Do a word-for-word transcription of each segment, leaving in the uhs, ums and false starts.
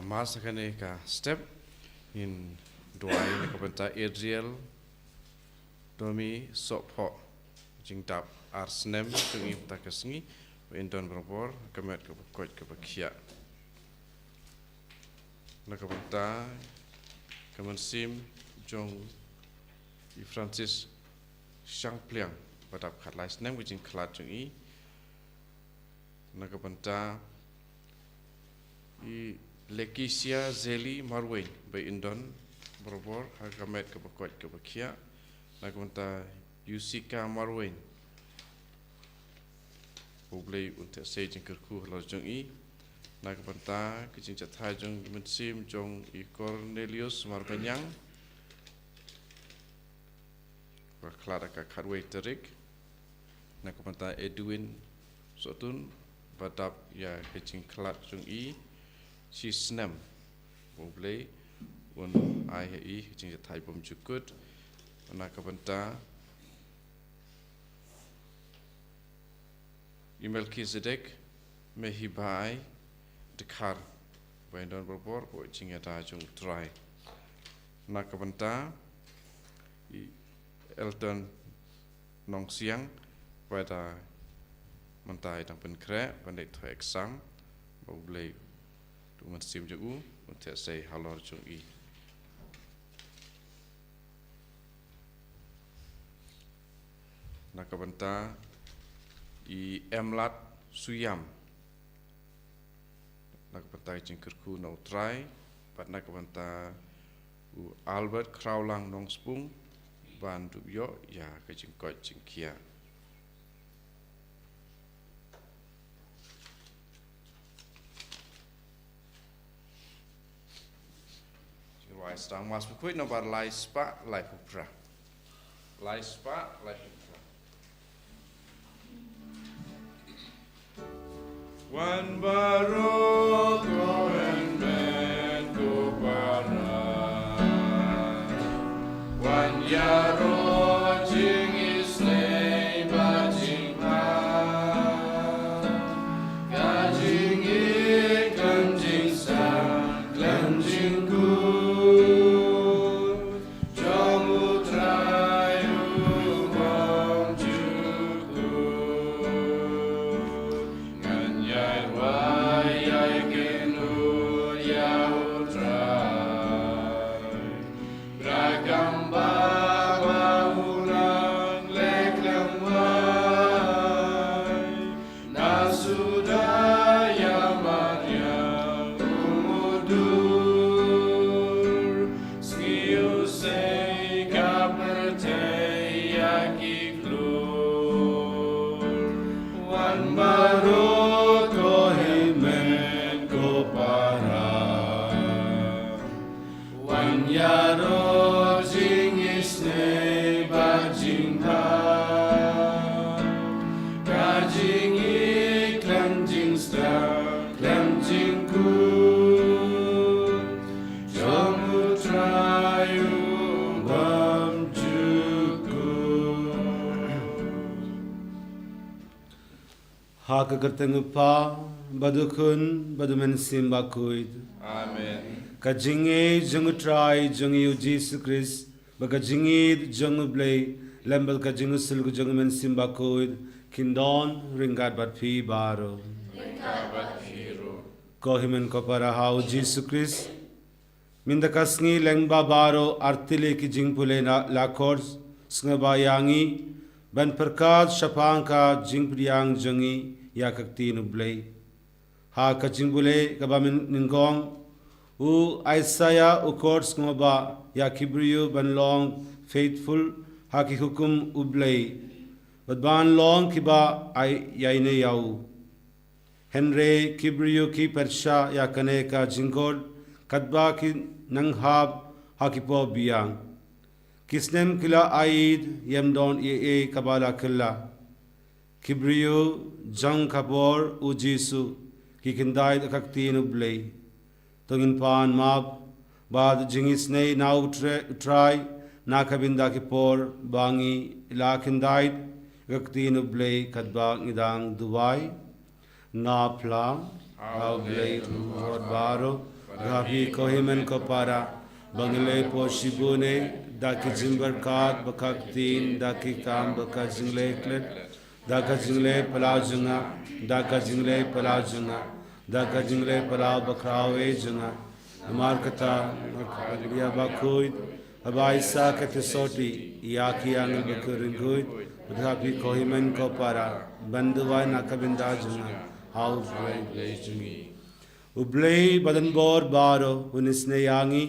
Mar sa kane ka step, ngin duwai na ka bynta Adriel Domi Sohphoh, jingdap ar snem jong i mynta ka sngi, ba in don barabor ha ka met kaba koit kaba khiah. Na ka bynta ka mynsiem jong i Francis Shangpliang, ba dap khatlai snem ka jingkhlad jong i. Na ka bynta i Lekisia Zeli Marwein, ba in don barabor ha ka met kaba koit kaba khiah. Na ka bynta Yusika Marwein, U Blei un theh sei jingkyrkhu halor jong i. Na ka bynta ka jingjahthait jong i mynsiem jong i Cornelius Marbaniang, ba khlad ha ka khatwei tarik. Na ka bynta Edwin Sohtun, ba dap ïa ka jingkhlad jong i shi snem, ba U Blei un ai ha i ka jingjahthait bymjukut. Na ka bynta i Melchizedek Mehibai Dkhar, ba in don barabor ha ka jingïada jong U Trai. Na ka bynta i Elton Nongsiang, ba da mynta i dang pynkhreh ban leit thoh exam, ba U Blei u mynsiem jong u un theh sei halor jong i. Na ka bynta i Emlat Suyam, na ka bynta ka jingkyrkhu na U Trai, bad na ka bynta u Albert Khrawlang Nongspung, ban dup ïoh ïa ka jingkoit jingkhiah. Jingruwai sdang Mass Bakhuid nombar lai spah laiphew phra. Lai spah laiphew phra. Wan baroh ko hynmen ko para, wan ïaroh jingisynei bad jingpang, ka jingïeit khlem jingstad khlem jingkut jong U Trai u bymjukut. Ngan ïai rwai ïai kynnoh ïa U Trai, bad kumba ba u nang leh khlem wai. Na suda ïa mariang u mudur, sngi u sei ka pyrthei ïa ki khlur. Wan baroh ko hynmen ko para, wan ïaroh jingisynei bad jingpang, ka jingïeit khlem jingstad khlem jingkut jong U Trai u bymjukut. Ha ka kyrteng U Kpa, bad U Khun, bad U Mynsiem Bakhuid. Amen. Ka jingïeit jong U Trai jong ngi U Jisu Khrist, bad ka jingïeit jong U Blei, lem bad ka jingïasyllok jong U Mynsiem Bakhuid, kin don ryngkat bad phi baroh. Ryngkat bad phi ruh. Ko hynmen ko para ha U Jisu Khrist, mynta ka sngi lyngba baroh artylli ki jingpule na la khor sngewbha ïa ngi ban pyrkhat shaphang ka jingpdiang jong ngi ïa ka ktien U Blei. Ha ka jingpule kaba mynnyngkong, u Isaiah u khor sngewbha ïa ki briew ban long faithful ha ki hukum U Blei, bad ban long kiba ai ïaineh ïa u. Hynrei ki briew ki pyrshah ïa kane ka jingkhot katba ki nang hap ha ki por biang. Ki snem ki la ïaid, ym don ei ei kaba la kylla. Ki briew jong ka por U Jisu ki kyntait ha ka ktien U Blei. To ngin pan map bad jingisynei na U Tre-, U Trai na ka bynta ki por ba ngi la kyntait ha ka ktien U Blei katba ngi dang duwai. Na phla ha U Blei u khun baroh, Bad ha phi ko hynmen ko para, ba ngin leh pop shibun eh, da ki jingbyrkhat ba ka ktien, da ki kam ba ka jingleh klet, da ka jingleh palau jong nga, da ka jingleh palau jong nga, da ka jingleh palau bakhraw eh jong nga. Namar kata, nga khot ïa bakhuid, haba ai sa ka jingsotti ïa ki angel bakhuid, bad ha phi ko hynmen ko para, ban duwai na ka bynta jong nga ha U Blei jong ngi. U Blei ba don bor baroh un isynei ïa ngi,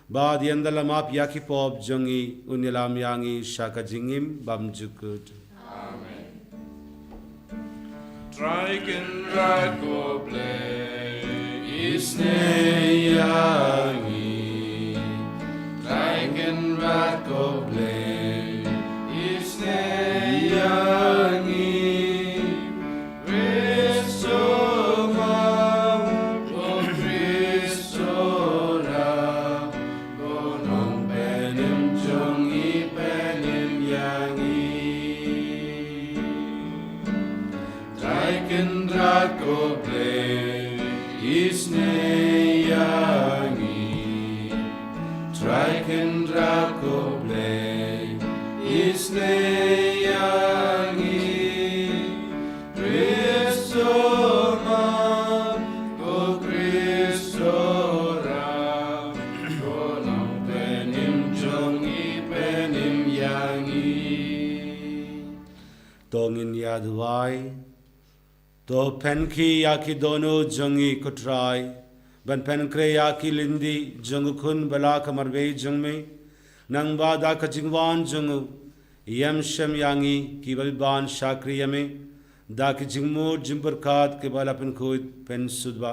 bad ynda la map ïa ki pop jong ngi un ïalam ïa ngi sha ka jingim bymjukut. Amen. Trai Kynrad ko Blei, isynei ïa ngi. Trai Kynrad ko Blei, isynei ïa ngi. Khrist u Mem, ko Khrist u Ram, ko Nongpynim jong ngi, pynim ïa ngi. Trai Kynrad ko Blei, isynei ïa ngi. Trai Kynrad ko Blei, isynei ïa ngi. Khrist u Mem, ko Khrist u Ram, ko Nongpynim jong ngi, pynim ïa ngi. To ngin ïa duwai. To pynkhih ïa ki dohnud jong ngi ko Trai, ban pynkhreh ïa ki lynti jong u Khun ba la ka marwei jong me, nangba da ka jingwan jong u, ïam shym ïa ngi kiba ban shakri ïa me, da ki jingmut jingpyrkhat kiba la pynkhuid pynsngewbha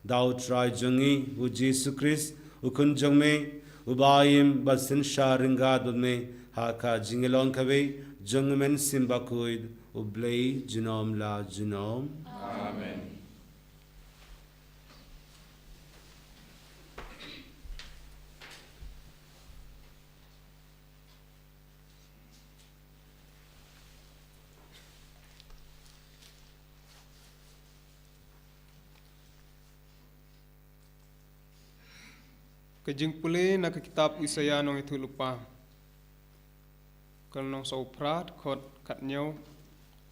da u Trai jong ngi u Jisu Khrist, u Khun jong me, uba im bad synshar ryngkat bad me ha ka jinglong kawei jong u Mynsiem Bakhuid, U Blei junom la junom. Amen. Ka jingpule na ka kitab u Isaïah Nongïathuhlypa. Ka lynnong sawphew phra, dkhot khathynñiew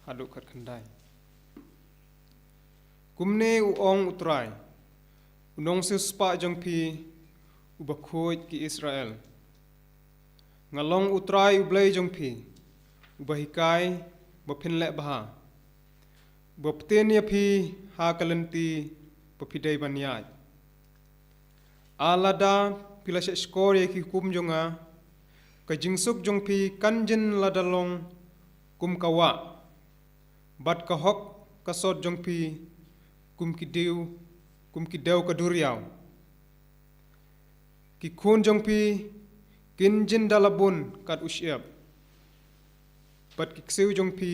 haduh khatkhyndai. Kumne u ong u Trai, u Nongsiewspah jong phi, uba khuid ki Israel. Nga long u Trai u Blei jong phi, uba hikai ba phin leh bha, uba btin ïa phi ha ka lynti ba phi dei ban ïaid. Lada phi la shahshkor ïa ki hukum jong nga, ka jingsuk jong phi kan jin lada long kum ka wah, bad ka hok ka sot jong phi kum ki dew, kum ki dew ka duriaw. Ki khun jong phi kin jin da la bun kat u shyiap, bad ki ksiew jong phi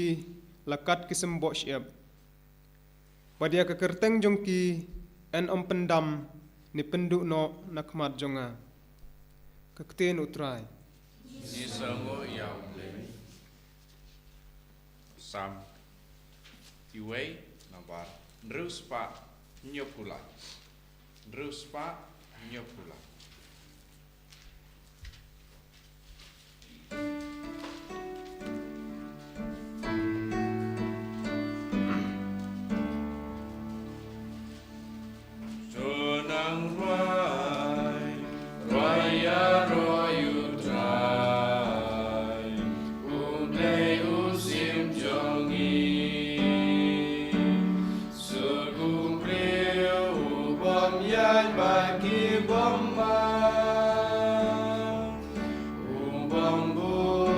la kat ki symboh shyiap. Bad ïa ka kyrteng jong ki yn ym pyndam ne pynduh noh na khmat jong nga. Ka ktien u Trai. Ngi sngewnguh ïa U Blei. Salm kiwei, nambar hynriew spah hynñiew phew lai. Hynriew spah hynñiew phew lai. To nang rwai, rwai ïaroh ïa U Trai, U Blei u Syiem jong ngi. Suk u briew u bym ïaid bad ki bymman, u bym bud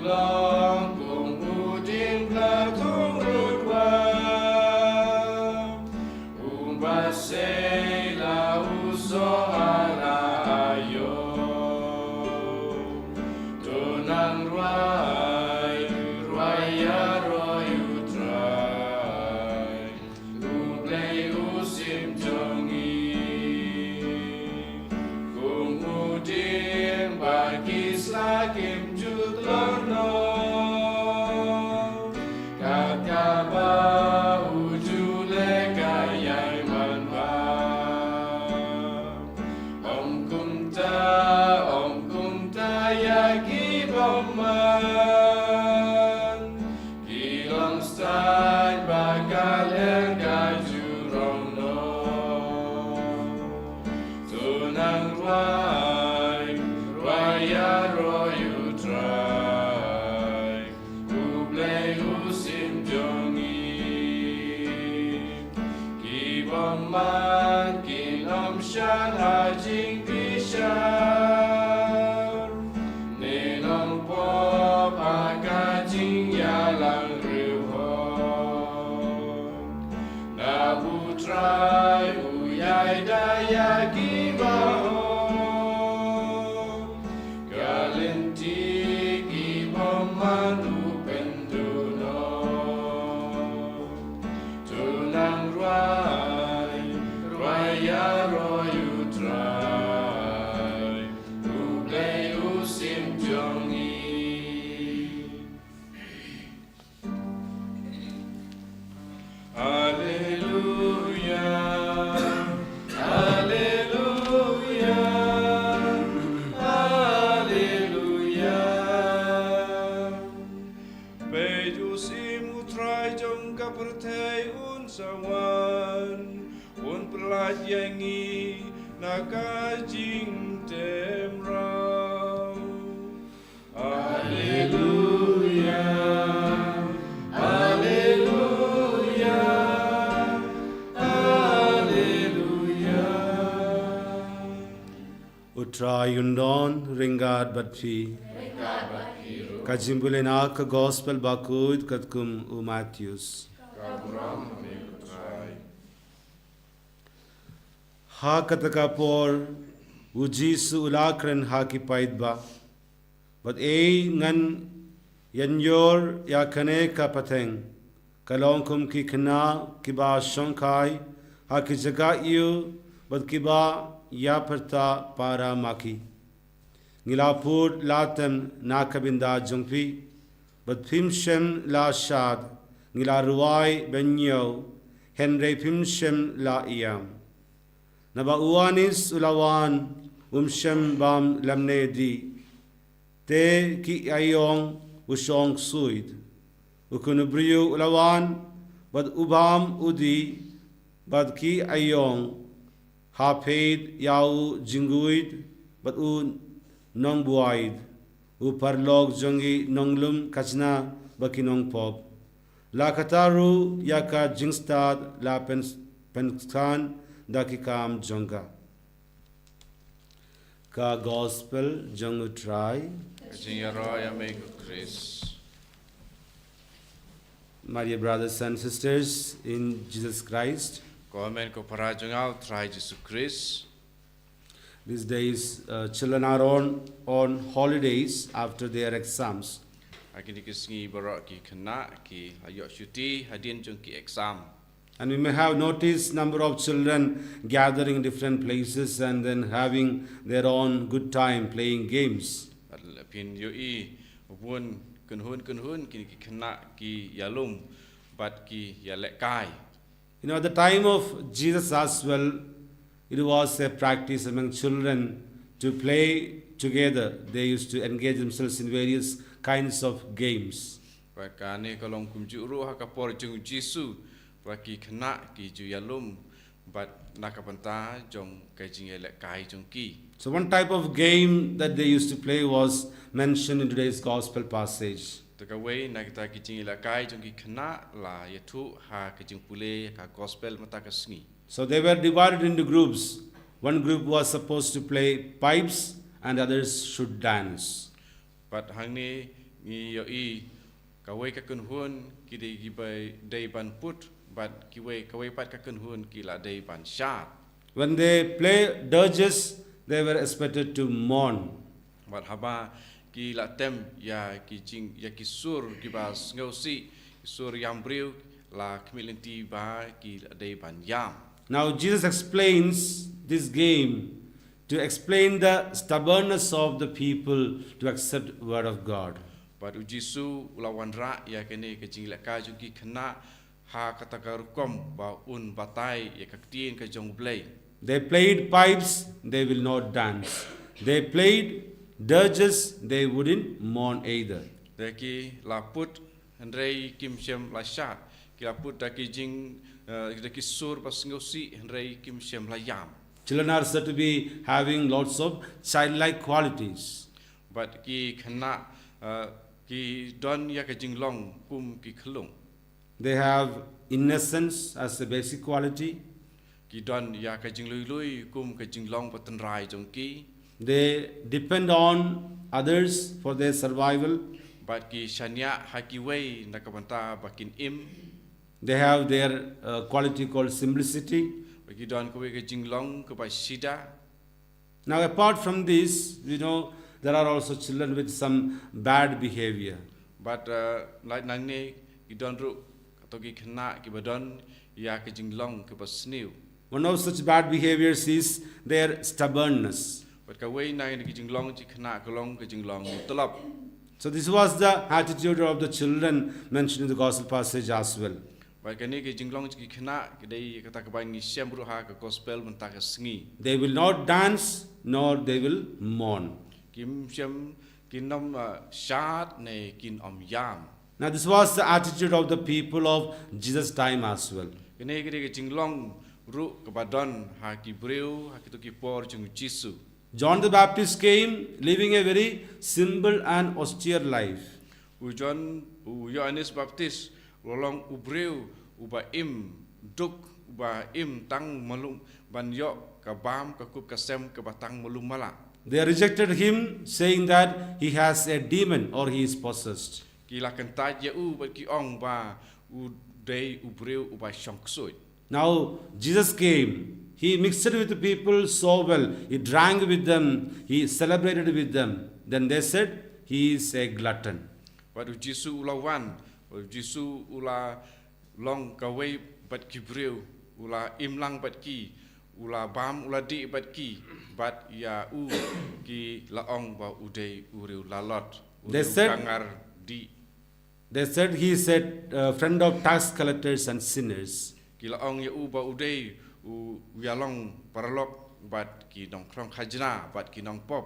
Long kum u dieng platung rud wa, u ba sei la u soh ha la aïom. To nang rwai, rwai ïaroh ïa u Trai, u Blei u sim jong ngi. Kum u dieng ba ki sla kim ju tlot noh, kat kaba u ju leh ka ïai man bha. Ym kumta, ym kumta ïa ki bymman, ki long stad ba ka lyer ka ju rong noh. To nang rwai, rwai ïaroh ïa u Trai, u Blei u sim jong ngi. Ki bymman kin ym shad ha jingbishar, ne nongpop ha ka jingïalang riewhok. Naba u Trai u ïai da ïa ki bahok, ka lynti ki bymman u pynduh noh. To nang rwai, rwai ïaroh ïa u Trai, u Blei u sim jong ngi. Alleluia, alleluia, alleluia. Peit, u Syiem u Trai jong ka pyrthei un sa wan, un pyllait ïa ngi na ka jingtem raw. Alleluia, alleluia, alleluia. U Trai un don ryngkat bad phi. Ka jingpule na ka Gospel bakhuid katkum u Mathaios. Ha kata ka por u Jisu u la kren ha ki paidbah, bad ei ngan ïanyor ïa kane ka pateng, ka long kum ki khynnah kiba shongkai ha ki jaka ïew bad kiba ïapyrta para ma ki. Ngi la pud la tem na ka bynta jong phi, bad phim shym la shad. Ngi la rwai ban ñiew, hynrei phim shym la ïam. Naba u Anis u la wan, um shym bam lymne dih, te ki aïong u shong suid. U Khun u briew u la wan, bad u bam u dih bad ki aïong, ha peit ïa u jingguid bad u nongbuaid, u paralok jong ki nonglum khajna bad ki nongpop. La kata ruh ïa ka jingstad la pyn-, pynskhem da ki kam jong ka. Ka Gospel jong u Trai. Ka jingïaroh ïa me ko Khrist. My dear brothers and sisters in Jesus Christ, ko hynmen ko para jong nga ha u Trai Jisu Khrist. These days, uh, children are on, on holidays after their exams. Ha kine ki sngi baroh ki khynnah ki la ïoh shuti hadien jong ki exam. And we may have noticed number of children gathering in different places and then having their own good time playing games. Bad la phin ïohi bun kynhun kynhun kine ki khynnah ki ïalum bad ki ïalehkai. You know, at the time of Jesus as well, it was a practice among children to play together. They used to engage themselves in various kinds of games. Bad kane ka long kumjuh ruh ha ka por jong u Jisu, ba ki khynnah ki ju ïalum bad na ka bynta jong ka jingïalehkai jong ki. So one type of game that they used to play was mentioned in today's gospel passage. Te kawei na kita ki jingïalehkai jong ki khynnah la ïathuh ha ka jingpule ka gospel mynta ka sngi. So they were divided into groups. One group was supposed to play pipes and others should dance. Bad hangne Ngi ïohi kawei ka kynhun ki dei ki ba dei ban put, bad kiwei, kawei pat ka kynhun ki la dei ban shad. When they play dirges, they were expected to mourn. Bad haba ki la tem ïa ki jing, ïa ki sur ki ba sngewsih, ki sur ïam briew, la khmih lynti ba ki la dei ban ïam. Now Jesus explains this game to explain the stubbornness of the people to accept word of God. Bad u Jisu u la wanrah ïa kane ka jinglehkai jong ki khynnah ha kata ka rukom ba un batai ïa ka ktien ka jong U Blei. They played pipes, they will not dance. They played dirges, they wouldn't mourn either. Da ki la put hynrei kim shym la shad. Ki la put da ki jing, eh, da ki sur ba sngewsih hynrei kim shym la ïam. Children are said to be having lots of childlike qualities. Bad ki khynnah, eh, ki don ïa ka jinglong kum ki khyllung. They have innocence as a basic quality. Ki don ïa ka jingluilui kum ka jinglong ba tynrai jong ki. They depend on others for their survival. Bad ki shaniah ha kiwei na ka bynta ba kin im. They have their uh, quality called simplicity. Bad ki don kawei ka jinglong kaba shida. Now, apart from this, you know, there are also children with some bad behavior. But uh, lait nangne ki don ruh kato ki khynnah ki ba don ïa ka jinglong ki ba sniew. One of such bad behaviors is their stubbornness. But kawei na ki jinglong ki khynnah ka long ka jinglong mutlop. So this was the attitude of the children mentioned in the gospel passage as well. Bad kane ka jinglong jong ki khynnah ka dei kata kaba ngi shem ruh ha ka gospel mynta ka sngi. They will not dance nor they will mourn. Kim shem kin ym uh, shad ne kin ym ïam. Now this was the attitude of the people of Jesus time as well. Kane ka dei ka jinglong ruh kaba don ha ki briew ha kito ki por jong u Jisu. John the Baptist came living a very simple and austere life. U John, u Ïoannis Baptist, u long u briew uba im duk, uba im tang malu ban ïoh ka bam ka kup ka sem kaba tang malu mala. They rejected him, saying that he has a demon or he is possessed. Ki la kyntait ïa u bad ki ong ba u dei u briew uba shong ksuid. Now Jesus came. He mixed with the people so well. He drank with them. He celebrated with them. Then they said, "He is a glutton." Bad u Jisu u la wan, u Jisu u la long kawei bad ki briew, u la im lang bad ki, u la bam u la dih bad ki, bad ïa u ki la ong ba u dei u riew lalot, u riew kangar dih. They said he is a uh, friend of tax collectors and sinners. Ki la ong ïa u ba u dei u ïalong paralok bad ki nongkhrong khajna bad ki nongpop.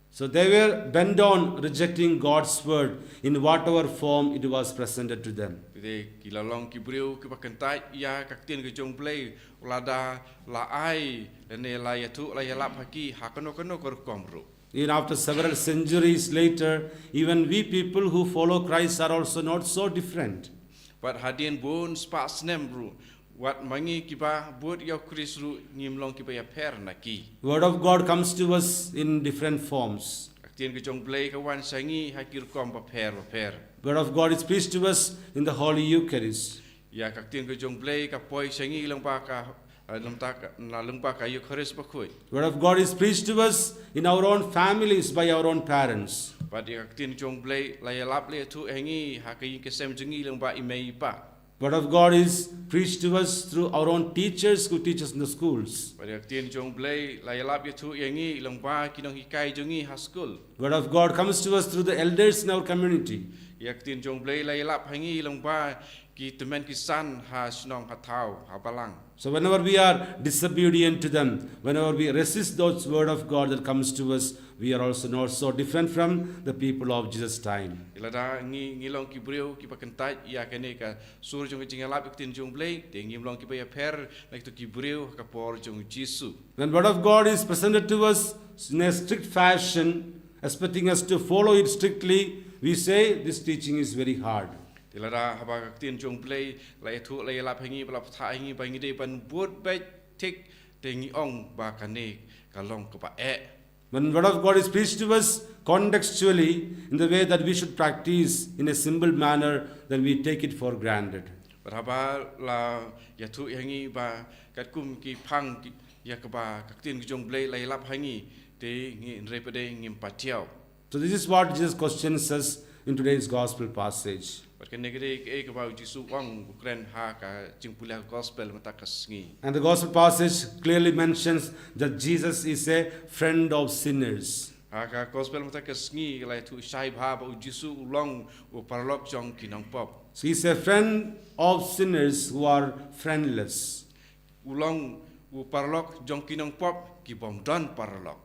So they were bent on rejecting God's word in whatever form it was presented to them. Te ki la long ki briew ki ba kyntait ïa ka ktien ka jong Blei, lada la ai lane la ïathuh la ïalap ha ki ha kano kano ka rukom ruh. Even after several centuries later, even we people who follow Christ are also not so different. Bad hadien bun spah snem ruh, wat ma ngi ki ba bud ïa u Khrist ruh ngim long ki ba ïapher na ki. Word of God comes to us in different forms. Ka ktien ka jong Blei ka wan sha ngi ha ki rukom bapher bapher. Word of God is preached to us in the Holy Eucharist. Ïa ka ktien ka jong Blei ka poi sha ngi lyngba ka, eh, lyngba ka, na lyngba ka Eucharist bakhuid. Word of God is preached to us in our own families by our own parents. Bad ïa ka ktien jong Blei la ïalap la ïathuh ha ngi ha ka ïing ka sem jong ngi lyngba i mei i pa. Word of God is preached to us through our own teachers who teach us in the schools. Bad ïa ka ktien jong Blei la ïalap ïathuh ïa ngi lyngba ki nonghikai jong ngi ha skul. Word of God comes to us through the elders in our community. Ïa ka ktien jong Blei la ïalap ha ngi lyngba ki tymmen ki san ha shnong ha thaw ha balang. So whenever we are disobedient to them, whenever we resist those word of God that comes to us, we are also not so different from the people of Jesus' time. Lada ngi ngi long ki briew ki ba kyntait ïa kane ka sur jong ka jingïalap ïa ka ktien jong Blei, te ngim long ki ba ïapher na kito ki briew ha ka por jong Jisu. When word of God is presented to us in a strict fashion, expecting us to follow it strictly, we say this teaching is very hard. Te lada haba ka ktien jong Blei la ïathuh la ïalap ha ngi ba la pynthah ha ngi ba ngi dei ban bud beit thik, te ngi ong ba kane ka long kaba eh. When the word of God is preached to us contextually in the way that we should practice in a simple manner, then we take it for granted. Bad haba la ïathuh ïa ngi ba katkum ki phang ki, ïa kaba ka ktien ka jong U Blei la ïalap ha ngi, te ngi, hynrei pat de ngim patiaw. So this is what Jesus questions us in today's gospel passage. Bad kane ka dei kaei kaba U Jisu u ong, u kren ha ka jingpule gospel mynta ka sngi. And the gospel passage clearly mentions that Jesus is a friend of sinners. Ha ka gospel mynta ka sngi la ïathuh shai bha ba U Jisu u long u paralok jong ki nongpop. So he's a friend of sinners who are friendless. U long u paralok jong ki nongpop ki bym don paralok.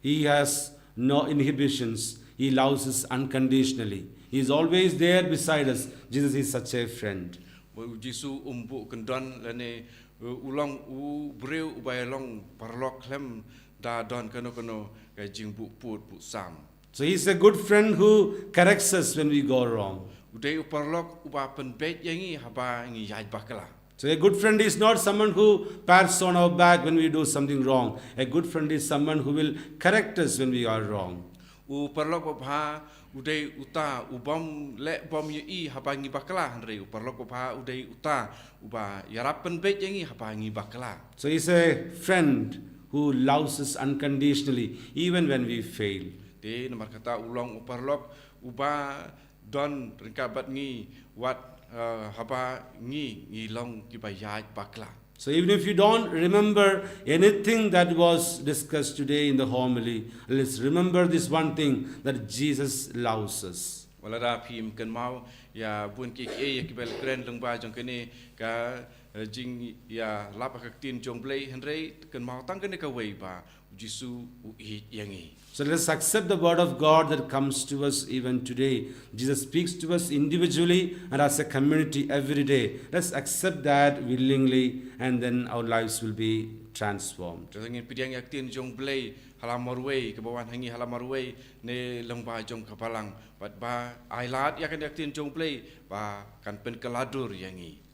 He has no inhibitions. He loves us unconditionally. He is always there beside us. Jesus is such a friend. Ba U Jisu um buh kyndon lane, uh, u long u briew uba ïa long paralok khlem da don kano kano ka jingbuh pud buh sam. So he's a good friend who corrects us when we go wrong. U dei u paralok uba pynbeit ïa ngi haba ngi ïaid bakla. So a good friend is not someone who pats on our back when we do something wrong. A good friend is someone who will correct us when we are wrong. U paralok babha u dei uta u bym leh bym ïohi haba ngi bakla, hynrei u paralok babha u dei uta uba ïarap pynbeit ïa ngi haba ngi bakla. So he's a friend who loves us unconditionally, even when we fail. Te namar kata u long u paralok uba don ryngkat bad ngi wat, uh, haba ngi, ngi long kiba ïaid bakla. So even if you don't remember anything that was discussed today in the homily, let's remember this one thing, that Jesus loves us. Wat lada phim kynmaw ïa bun kiei kiei ïa kiba la kren lyngba jong kane ka, uh, jingïalap ha ka ktien jong U Blei, hynrei kynmaw tang kane kawei ba U Jisu u ïeit ïa ngi. So let us accept the word of God that comes to us even today. Jesus speaks to us individually and as a community every day. Let's accept that willingly, and then our lives will be transformed. Te ngin pdiang ïa ka ktien jong U Blei ha la marwei, kaba wan ha ngi ha la marwei ne lyngba jong ka balang. Bad ba ai lad ïa ka ktien jong U Blei ba kan pynkylla dur ïa ngi.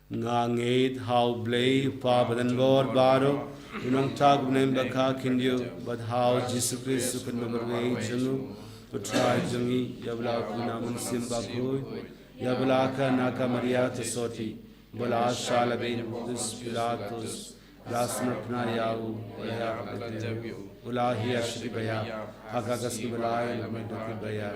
Nga ngeit ha U Blei U Kpa Badan Bor Baroh, U Nongthaw Bneng Bakha Khyndiat, bad ha U Jisu Khrist U Khun Bamarwei jong U, U Trai jong ngi, ïa ba la khuid na U Mynsiem Bakhuid, ïa ba la kha na ka Maria Theisotti, ba la shah labieit u Pontius Pilatus, la sngewthuh ïa u, ïa ka kyrteng, u la hiar sha ki baïap, ha ka sngi ba lai na ka bynta ki baïap,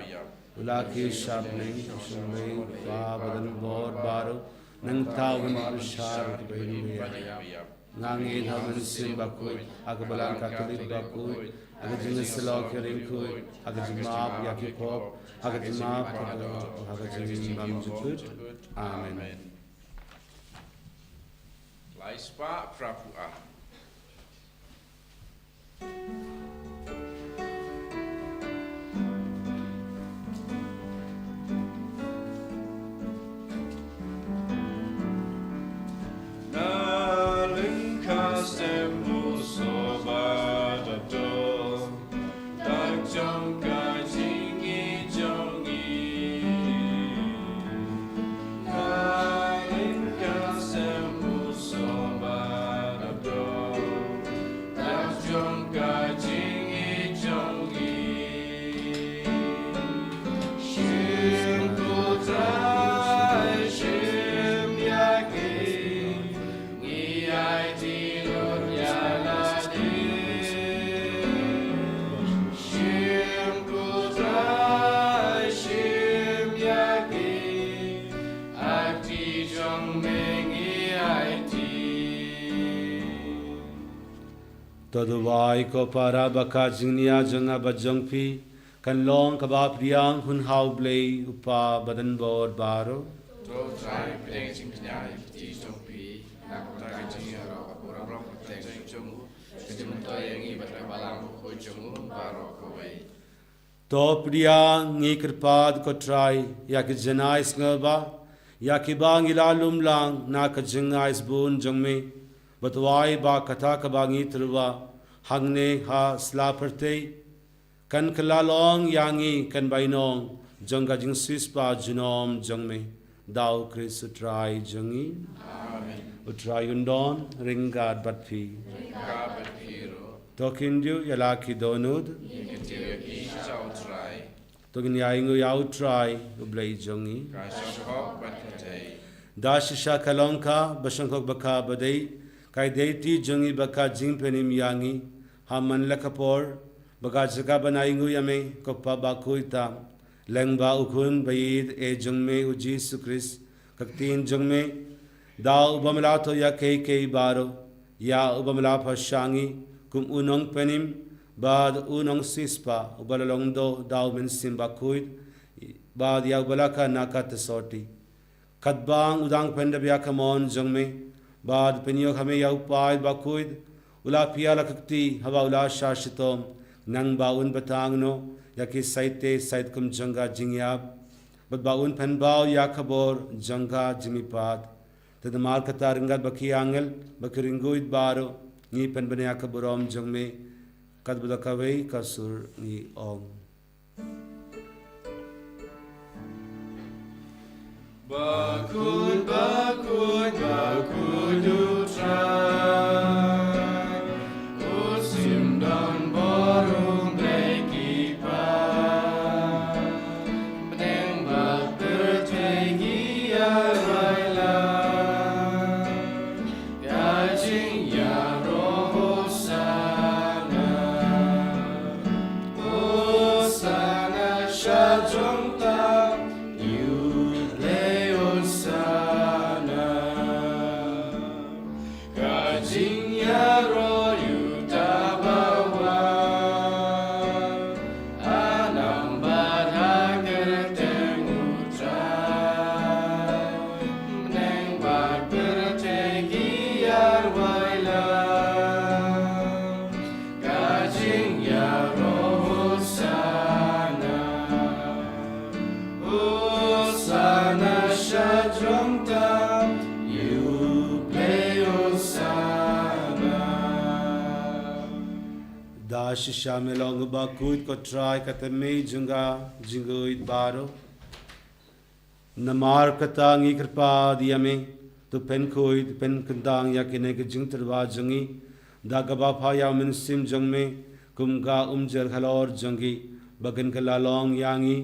u la kiew sha bneng, u shong beit U Kpa Badan Bor Baroh, nangta un wan bishar ïa ki baïap. Nga ngeit ha U Mynsiem Bakhuid, ha ka Balang Katholik bakhuid, ha ka jingïasyllok ïaring khuid, ha ka jingmap ïa ki pop, ha ka jingmap ha ka, ha ka jingbymjukut. Amen. Lai spah phra phew ar. Na lyngkha Step Musoh ba dap dor, dak jong ka jingïeit jong ngi. Na lyngkha Step Musoh ba dap dor, dak jong ka jingïeit jong ngi. Shim ko Trai, shim ïa ki. Ngi aiti lut ïa lade. Shim ko Trai, shim ïa ki. Akti jong me ngi aiti. To duwai ko para ba ka jingnia jong nga bad jong phi kan long kaba pdiang hun ha U Blei U Kpa Badan Bor Baroh. To Trai pdiang jingkñia ïa ki kti jong phi na ka bynta ka jingïaroh ka burom ka kyrteng jong u, ka jingmyntoi ïa ngi bad ka balang bakhuid jong u baroh kawei. To pdiang, ngi kyrpad ko Trai ïa ki janai sngewbha ïa kiba ngi la lum lang na ka jingai sbun jong me. Bad duwai ba kata kaba ngi tyrwa hangne ha sla pyrthei kan kylla long ïa ngi kan bainong jong ka jingsiewspah junom jong me, da u Khrist u Trai jong ngi. Amen. U Trai un don ryngkat bad phi. Ryngkat bad phi ruh. To khyndiat ïa la ki dohnud. Ïa ki tiar ki sha u Trai. To ngin ïa ainguh ïa u Trai, u Blei jong ngi. Ka shong bad ka dei. Da shisha ka long ka ba shong bad ka ba dei, ka dei ti jong ngi bad ka jingpynim ïa ngi, ha man la ka por, ba ka jaka ban ainguh ïa me, ko Pa bakhuid tam, lyngba u Khun ba ïeit eh jong me u Jisu Khrist, ka ktien jong me, da u bym la thoh ïa kiei kiei baroh, ïa u bym la pynshah ngi, kum u nongpynim, bad u nongsiewspah, u ba la long doh da u Mynsiem Bakhuid, bad ïa u ba la kha na ka ta sotti. Katba u dang pyndep ïa ka mon jong me, bad pynïoh ha me ïa u paid bakhuid, u la pynïar la ka kti, haba u la shah shitom, nang ba un btang noh, ïa ki saite sait kum jong ka jingïap, bad ba un pynbaw ïa ka bor jong ka jingmihpat. Te namar kata ryngkat bad ki angel, bad ki riewkhuid baroh, ngi pynbna ïa ka burom jong me, katba da kawei ka sur ngi ong. Bakhuid, bakhuid, bakhuid u Trai, u Syiem don bor, u Blei ki paid. Bneng bad pyrthei ki ïaroh ïa la. Ka jingïaroh Hosana. Hosana sha jrong tam ïa u Blei Hosana. Ka jingïaroh ïa uta ba wan. Anam bad ha kyrteng u Trai. Bneng bad pyrthei ki ïaroh ïa la. Ka jingïaroh Hosana. Hosana sha jrong tam ïa u Blei Hosana. Da shisha me long bakhuid ko Trai ka tynrai jong ka jingkhuid baroh. Namar kata ngi kyrpad ïa me, to pynkhuid, pynkyntang ïa kine ki jingtyrwa jong ngi, da kaba pha ïa u Mynsiem jong me, kum ka umjer halor jong ki, ba kin kylla long ïa ngi,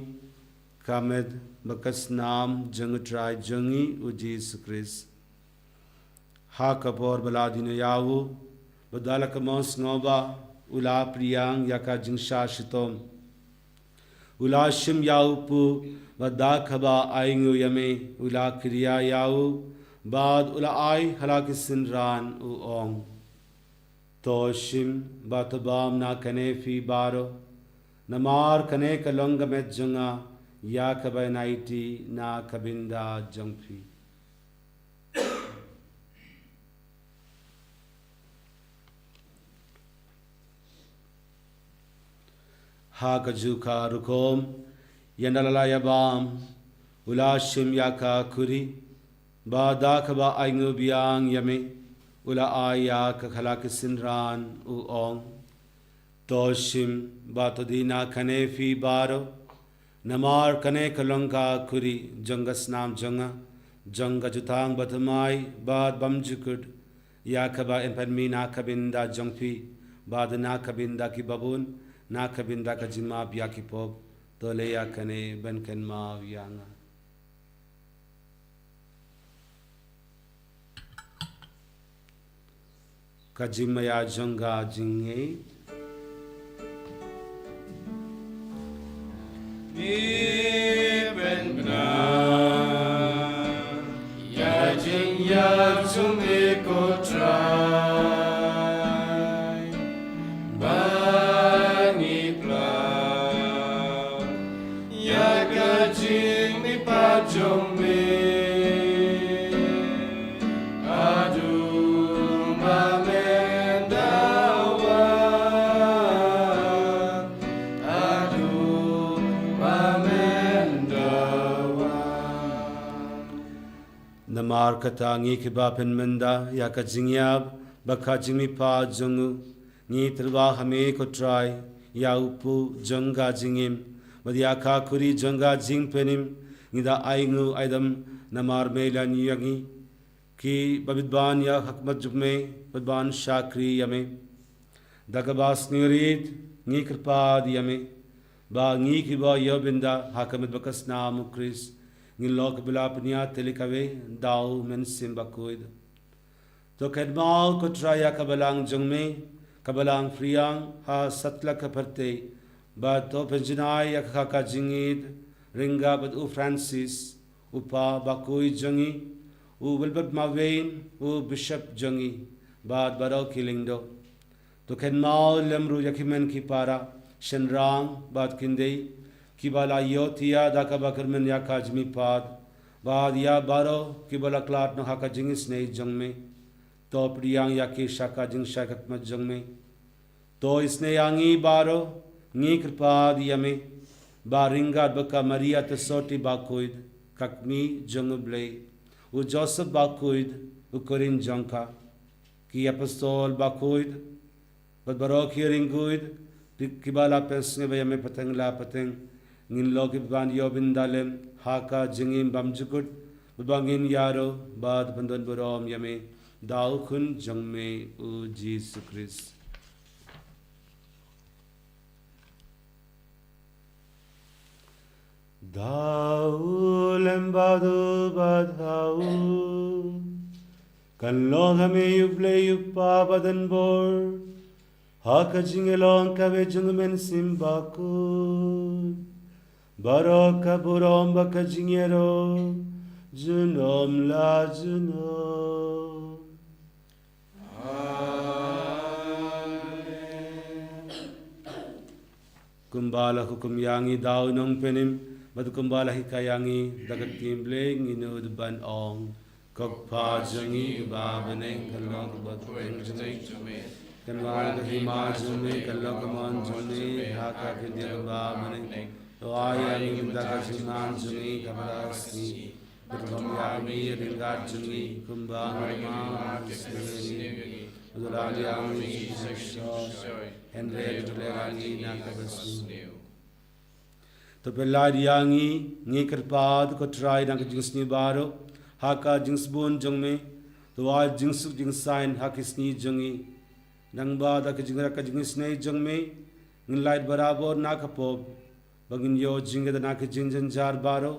ka met bad ka snam jong u Trai jong ngi u Jisu Khrist. Ha ka por ba la die noh ïa u, bad da la ka mon sngewbha, u la pdiang ïa ka jingshah shitom. U la shim ïa u puh, bad da kaba ainguh ïa me, u la kyrïa ïa u, bad u la ai ha la ki synran u ong. To shim, bad to bam na kane phi baroh, namar kane ka long ka met jong nga, ïa kaba yn aiti na ka bynta jong phi. Ha kajuh ka rukom, ynda la ïa bam, u la shim ïa ka khuri, bad da kaba ainguh biang ïa me, u la ai ïa ka ha la ki synran u ong. To shim, bad to die na kane phi baroh, namar kane ka long ka khuri jong ka snam jong nga, jong ka jutang bathymmai bad bymjukut, ïa kaba yn pynmih na ka bynta jong phi, bad na ka bynta kiba bun, na ka bynta ka jingmap ïa ki pop, to leh ïa kane ban kynmaw ïa nga. Ka jingmaïa jong ka jingngeit. Ngi pynbna ïa jingïap jong me ko Trai. Ba ngi pla ïa ka jingmihpat jong me. Haduh ba men da wan. Haduh ba men da wan. Namar kata ngi kiba pynmynda ïa ka jingïap bad ka jingmihpat jong u, ngi tyrwa ha me ko Trai, ïa u puh jong ka jingim, Bad ïa ka khuri jong ka jingpynim ngi da ai nguh ai dem namar me la ïa ngi, ki ba bit ban ïa ka khmat jong me, bad ban shakri ïa me. Da kaba sngewrit ngi kyrpad ïa me ba ngi kiba ïoh bynda ha ka met bad ka snam u Khrist, ngin long kiba la pynïaid tylli kawei da u Mynsiem Bakhuid. To kynmaw ko Trai ïa ka balang jong me, ka balang phriang ha satlak ka pyrthei, bad to pynjanai ïa ka, ka jingïeit ryngkat bad u Francis, u Papa bakhuid jong ngi, u Wilbert Marwein, u Bishop jong ngi, bad baroh ki lyngdoh. To kynmaw lem ruh ïa ki hynmen ki para, shynrang bad khyndiat, kiba la ïohthiah da kaba kyrmen ïa ka jingmihpat, bad ïa baroh kiba la khlad noh ha ka jingisynei jong me. To pdiang ïa ki sha ka jingshai khmat jong me. To isynei ïa ngi baroh, ngi kyrpad ïa me ba ryngkat bad ka Maria Theisotti bakhuid, ka kmie jong u Blei, u Joseph bakhuid, u Korin jong ka, ki apostol bakhuid, bad baroh ki riewkhuid kiba la pynsngew ïa me pateng la pateng, ngin long kiba ïoh bynda lem ha ka jingim bymjukut, bad ba ngin ïaroh bad pyndonburom ïa me da u Khun jong me u Jisu Khrist. Da u lem bad u bad ha u, kan long ha me u Blei u Kpa badonbor, ha ka jingïalong kawei jong u Mynsiem Bakhuid, baroh ka burom bad ka jingïaroh junom la junom. Kumba la hukum ïa ngi da u Nongpynim, bad kumba la hikai ïa ngi da ka ktien Blei, ngin nud ban ong: Ko Kpa jong ngi uba ha bneng, kan long kaba kyrteng jong me, kan wan ka hima jong me, kan long ka mon jong me ha ka khyndiat kumba ha bneng. To ai ïa ngi mynta ka jingman jong ngi kaba la ka sngi, bad to ïa ngi ryngkat jong ngi kumba ngi ai ïa ki kiba sngewsih ïa ngi. Bad to ym ïa ngi sha ka jingsngewsih, hynrei to pynlong ïa ngi na kaba sniew. To pyllait ïa ngi, ngi kyrpad ko Trai, na ka jingsniew baroh ha ka jingsbun jong me. To ai jingsuk jingsaiñ ha ki sngi jong ngi. Nangta da ka jingïarap ka jingisynei jong me, ngin lait barabor na ka pop, ba ngin ïoh jingïada na ki jingjynjar baroh,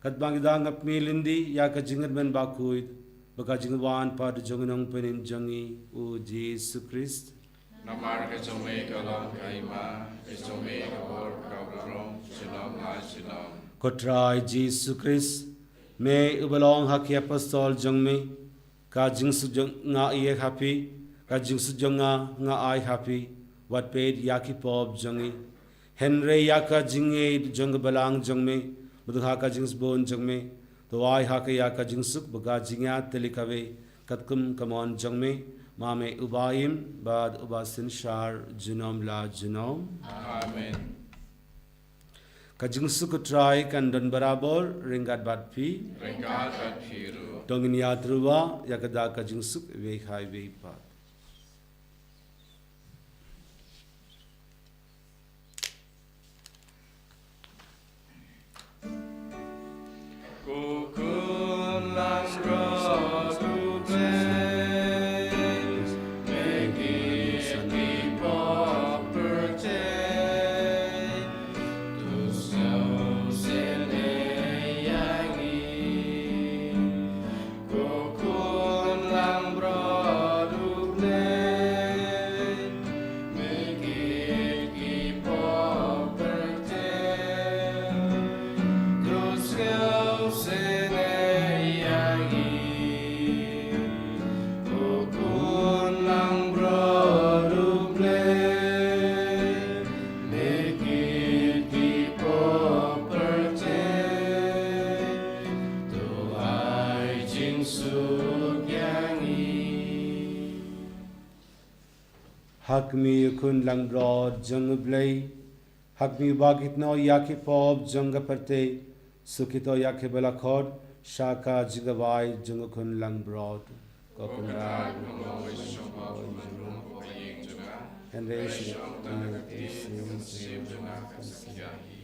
katba ngi dang ap mih lynti ïa ka jingkyrmen bakhuid bad ka jingwan pat jong u Nongpynim jong ngi u Jisu Khrist. Namar ka jong me ka long ka hima, ka jong me ka bor, ka burom, junom la junom. Ko Trai Jisu Khrist, me uba la ong ha ki apostol jong me: Ka jingsuk jong nga nga ai ha phi, ka jingsuk jong nga nga ai ha phi. Wat peit ïa ki pop jong ngi, hynrei ïa ka jingïeit jong ka balang jong me, bad ha ka jingsbun jong me, to ai ha ka ïa ka jingsuk bad ka jingïaid tylli kawei, katkum ka mon jong me, ma me uba im bad uba synshar junom la junom. Amen. Ka jingsuk u Trai kan don barabor ryngkat bad phi. Ryngkat bad phi ruh. To ngin ïatreilang ïa kata ka jingsuk iwei ha iwei pat. Ko Khun langbrot U Blei, me kit ki pop pyrthei, to sngewsynei ïa ngi. Ko Khun langbrot U Blei, me kit ki pop pyrthei, to sngewsynei ïa ngi. Ko Khun langbrot U Blei, me kit ki pop pyrthei, to ai jingsuk ïa ngi. Ha khmih, ko Khun langbrot jong U Blei, ha khmih ba kit noh ïa ki pop jong ka pyrthei, suk kito ïa kiba la khot sha ka jingkhawai jong U Khun langbrot. Ko Kynrad, hynrei shong na ka ktien jong nga, ka sngewsih jong nga kan sngewsih ïa hi.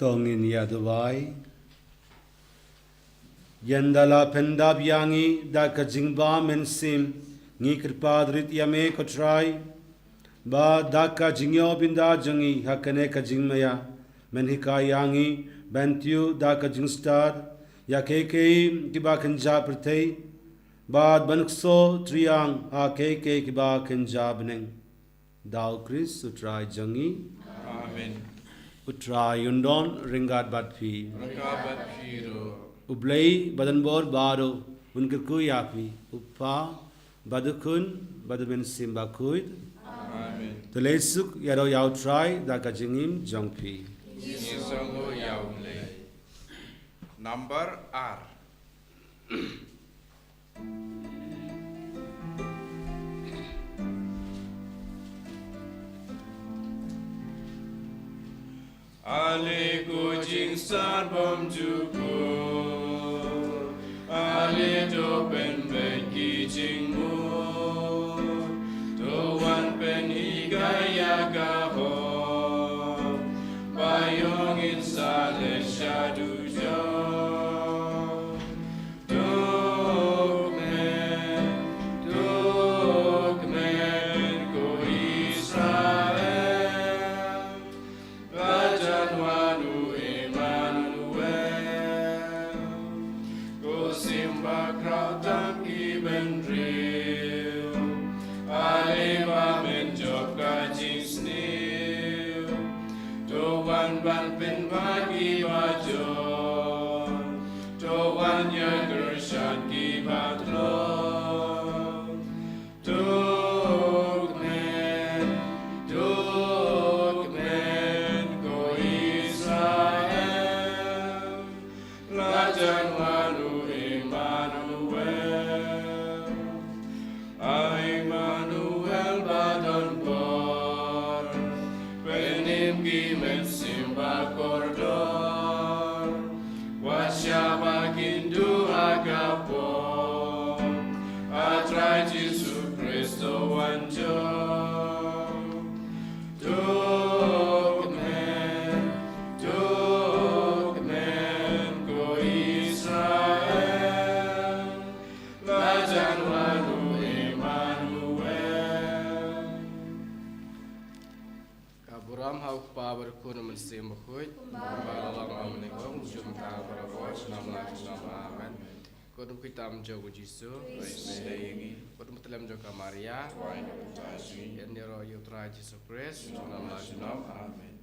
To ngin ïa duwai. Ynda la pyndap ïa ngi da ka jingbamynsiem, ngi kyrpad rit ïa me ko Trai, ba da ka jingïoh bynta jong ngi ha kane ka jingmaïa, men hikai ïa ngi ban tiew da ka jingstad ïa kiei kiei kiba kynja pyrthei, bad ban kso triang ha kiei kiei kiba kynja bneng. Da U Khrist U Trai jong ngi. Amen. U Trai un don ryngkat bad phi. Ryngkat bad phi ruh. U Blei badonbor baroh un kyrkhu ïa phi, U Kpa, bad U Khun, bad U Mynsiem Bakhuid. Amen. To leit suk, ïaroh ïa U Trai da ka jingim jong phi. Ngi sngewbha ïa U Blei. Number ar. Ale ko jingstad bymjukut, ale to pynbeit ki jingmut, to wan pynhikai ïa ka hok, ba ïoh ngin sa leit sha dujok. Duk men, duk men ko Israel, la jan wan u Emmanuel, ko Syiem bakhraw tam ki bynriew, ale ba men jop ka jingsniew, to wan ban pynbha kiba jop. To wan ïakyrshan kiba tlot. Duk men, duk men ko Israel, la jan wan u Emmanuel. A Emmanuel badonbor, pynim ki mynsiem bakordor, wat shah ba kin duh ha ka pop, A Trai Jisu Khrist to wan jop. Duk men, duk men ko Israel, la jan wan u Emmanuel. Ka burom ha U Kpa bad U Khun bad U Mynsiem Bakhuid. Kumba la long mynne, kumjuh mynta, baroh, junom la junom. Amen. Ko dum khuid tam jong U Jisu. Ko dum tlem jong ka Maria. Ïa ngi ïaroh ïa U Trai Jisu Khrist. Junom la junom. Amen.